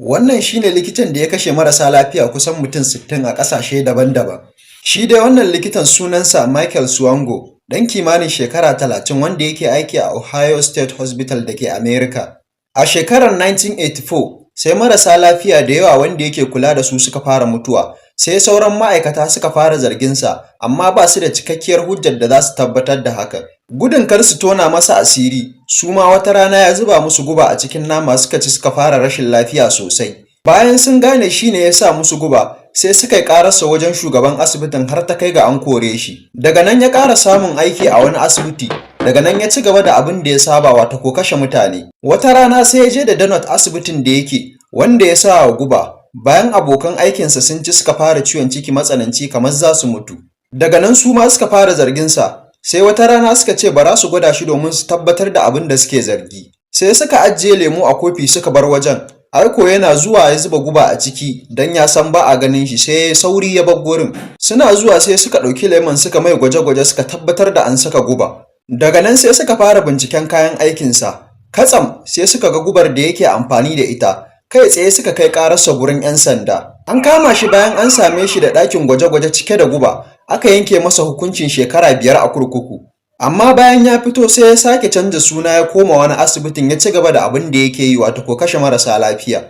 Wannan shi ne likitan da ya kashe marasa lafiya kusan mutum 60 a ƙasashe daban-daban. Shi dai wannan likitan sunansa Michael Swango, ɗan kimanin shekara 30 wanda yake aiki a Ohio State Hospital da ke America. A shekarar 1984, sai marasa lafiya da yawa wanda yake kula da su suka fara mutuwa, sai sauran ma'aikata suka fara zarginsa, amma ba su da cikakkiyar hujjar da za su tabbatar da hakan. Gudun kar su tona masa asiri, su ma wata rana ya zuba musu guba a cikin nama suka ci, suka fara rashin lafiya sosai. Bayan sun gane shi ne ya sa musu guba, sai suka yi ƙararsa wajen shugaban asibitin, har ta kai ga an kore shi. Daga nan ya ƙara samun aiki a wani asibiti, daga nan ya ci gaba da abin da ya saba, wato ko kashe mutane. Wata rana sai ya je da donut asibitin da yake, wanda ya sa wa guba. Bayan abokan aikinsa sun ci, suka fara ciwon ciki matsananci kamar za su mutu. Daga nan su ma suka fara zarginsa, sai wata rana suka ce bara su gwada shi domin su tabbatar da abin da suke zargi. Sai suka ajiye lemu a kofi suka bar wajen. Aiko yana zuwa ya zuba guba a ciki don ya san ba a ganin shi, sai ya sauri ya bar gurin. Suna zuwa sai suka ɗauki lemon, suka mai gwaje-gwaje, suka tabbatar da an saka guba. Daga nan sai suka fara binciken kayan aikinsa. Katsam sai suka ga gubar da yake amfani da ita. Kai tsaye suka kai ƙararsa gurin 'yan sanda. An kama shi bayan an same shi da ɗakin gwaje-gwaje cike da guba. Aka yanke masa hukuncin shekara 5 a kurkuku. Amma bayan ya fito, sai ya sake canza suna, ya koma wani asibitin, ya ci gaba da abin da yake yi, wato ko kashe marasa lafiya.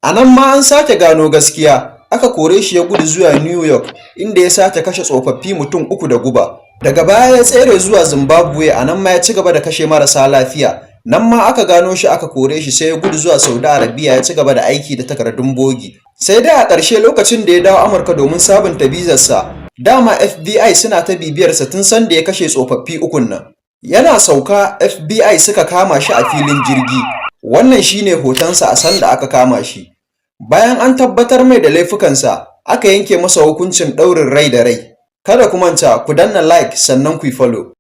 A nan ma an sake gano gaskiya, aka kore shi, ya gudu zuwa New York, inda ya sake kashe tsofaffi mutum uku da guba. Daga baya ya tsere zuwa Zimbabwe, a nan ma ya ci gaba da kashe marasa lafiya. Nan ma aka gano shi, aka kore shi, sai ya gudu zuwa Saudi Arabia, ya ci gaba da aiki da takardun bogi. Sai dai a ƙarshe, lokacin da ya dawo Amurka domin sabunta bizarsa, dama FBI suna ta bibiyarsa tun sanda ya kashe tsofaffi ukun nan. Yana sauka FBI suka kama shi a filin jirgi. Wannan shine hotonsa a sanda aka kama shi. Bayan an tabbatar mai da laifukansa, aka yanke masa hukuncin ɗaurin rai da rai. Kada ku manta ku danna like, sannan ku yi follow.